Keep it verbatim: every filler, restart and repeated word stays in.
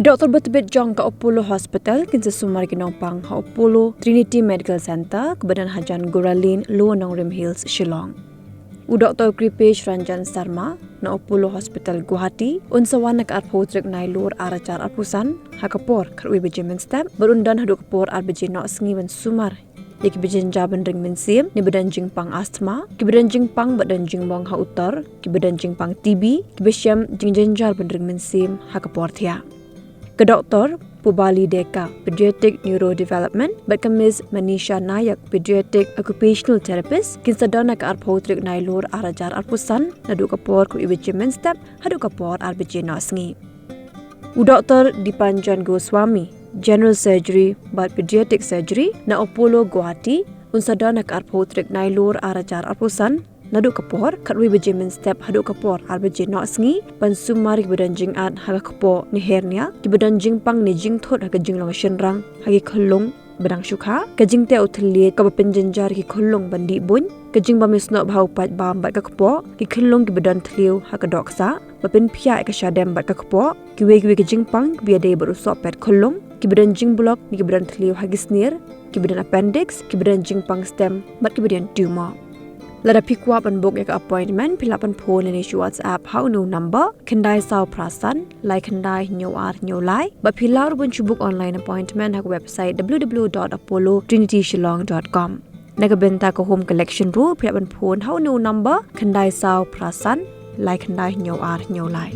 Doktor ba tbit jong ka Apollo Hospital kin sa sumar ki nongpang ha Apollo Trinity Medical Centre kaba don hajan Gura Lane, Lower Nongrim Hills, Shillong. U Doktor Kripesh Ranjan Sarma na Apollo Hospital, Guwahati un sa wan na ka arphew tarik Nailur ar hajar arphew san ha ka por khatwei baje mynstep bad un don haduh ka por ar baje noh sngi ban sumar ïa kiba jynjar ban ring mynsiem, kiba don jingpang asthma, kiba don jingpang bad don jingmong ha utor, kiba don jingpang T B, kiba shem jingjynjar ban ring mynsiem ha ka por thiah. Ka Doktor Pubali Deka, Pediatric Neurodevelopment, bad ka Miss Manisha Nayak, Pediatric Occupational Therapist, kin sa don na ka arphew tarik Nailur ar hajar arphew san naduh ka por khatwei baje mynstep haduh ka por ar baje noh sngi. U Doktor Dipanjan Goswami, General Surgery bad Pediatric Surgery na Apollo, Guwahati un sa don na ka arphew tarik Nailur ar hajar arphew san naduh ka por khatwei baje mynstep haduh ka por ar baje noh sngi ban sumar kiba don jingat ha ka kpoh ne hernia, kiba don jingpang ne jingthut ha ka jinglong shynrang, ha ki khyllung ba dang shu kha, ka jingteh u thylliej kaba pynjynjar ïa ki khyllung ban dih buiñ, ka jingbym ïasnoh bha u paidbah bad ka kpoh, ki khyllung kiba don thliew ha ka dohksah ba pynphiah ïa ka shadem bad ka kpoh, kiwei kiwei ki jingpang kiba ïadei bad u sohpet khyllung, kiba don jingblok ne kiba don thliew ha ki snier, kiba don appendix, kiba don jingpang stem bad kiba don tumor. Lada phi kwah ban book ïa ka appointment, phi lah ban phone lane shu WhatsApp ha une u number: khyndai saw phra san lai khyndai hynñiew ar hynñiew lai. Bad phi lah ruh ban shu book online appointment ha ka website w w w dot apollo trinity shillong dot com. Na ka bynta ka home collection ruh, phi lah ban phone ha une u number: khyndai saw phra san lai khyndai hynñiew ar hynñiew lai.